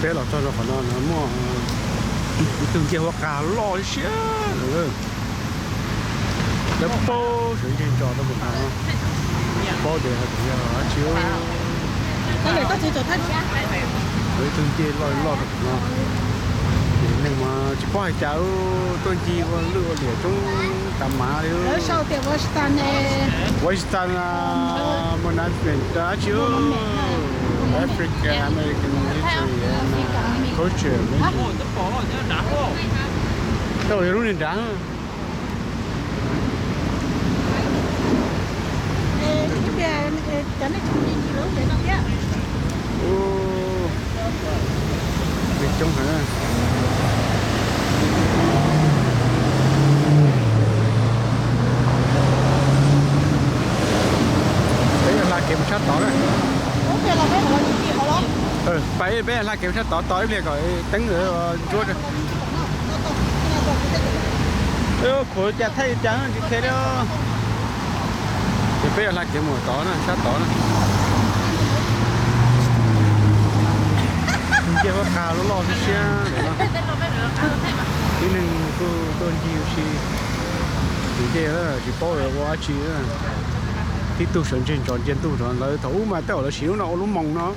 Peb los txog rau qhov no no muaj ib tug ncej huab qa loj siab lawm. Lawv paub sawv ntseg ntsos rau mus no, paub tias hais tias yog dab tsi. Ib tug ncej loj loj rau ntawm no, ces neeg mas tsis paub hais cas tuaj ncig ua lwj ua liam coob tas mas li. Washington, Monument, dab tsi, African American history and culture. Tej yog lub niag nrad. Cov nej tsis mus ncig lub ntev no thiab. Ub, coob heev. Peb yuav hla kev mus sab tod na. Pais, peb yuav hla kev mus sab tod tos ib pliag kom teeb ntsuab. Khuv cas thaij cas tsis qhia li. Ces peb yuav hla kev mus tod na, sab tod na. Ncej huab qa loj loj siab siab ntawm no. Tib neeg kuj tuaj ncig ua si. Tus ncej tsis paub ua dab tsi. Tib tug sawv ntseg ntsos ntsia ntuj rau lawv. Thaum ub mas tej zaum lawv siv lub no ua lub moos no,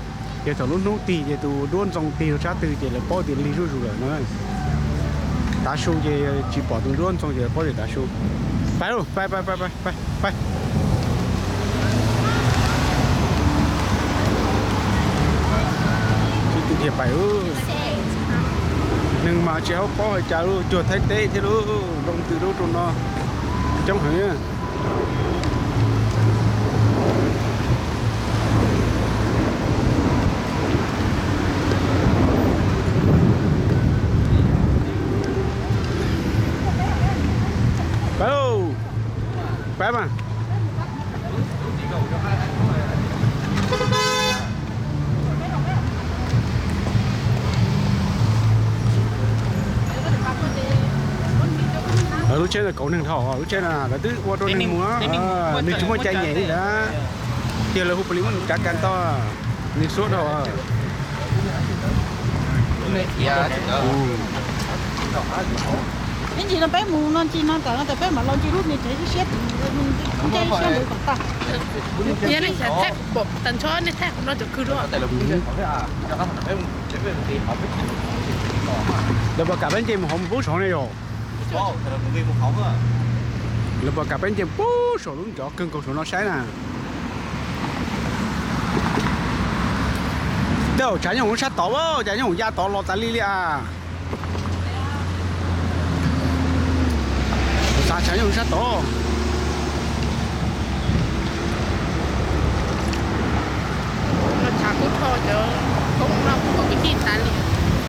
ces thaum lub hnub tig ces tus duab ntxoo tig rau sab twg ces lawv paub tias lig zuj zus lawm na. Tav su ces tsis pom tus duab ntxoo ces lawv paub tias tav su. Pais lauj, pais pais pais pais pais. Sib tw dhia pais. Neeg mas tsis haub paub hais cas, cuag Thaib teb thiab lauj, zoo twg lub rau no coob heev. Pab, pab mas. Lub tsheb no kauv neeg dhau, lub tsheb no lawv twb ua rau neeg mus, nws tsis muaj cai nyem li ntawd. Tiag lawv hu plis muab nws kav kas toj, nws xuab dhau. Ib ntsis no peb mus no ntsis no tam no tas peb mam los ncig lub niag tsev siab siab, nce siab ntawd kom tag. Yog nej xav thaij pom tas ntsho nej thaij qhov no cov kws dua. Lawv puas kam peb nce mus hauv mus pub saud ne yom? Lawv puas kam peb nce pub saum lub ncov kawg nkaus saum no saib na? Tej zaum tshav nyob hauv sab tod, cas nyob hauv ya tod los tas li li as. Xav tshav nyob hauv sab tod. No tshav kub rho cov koob no kuj ua kwv tij tas li.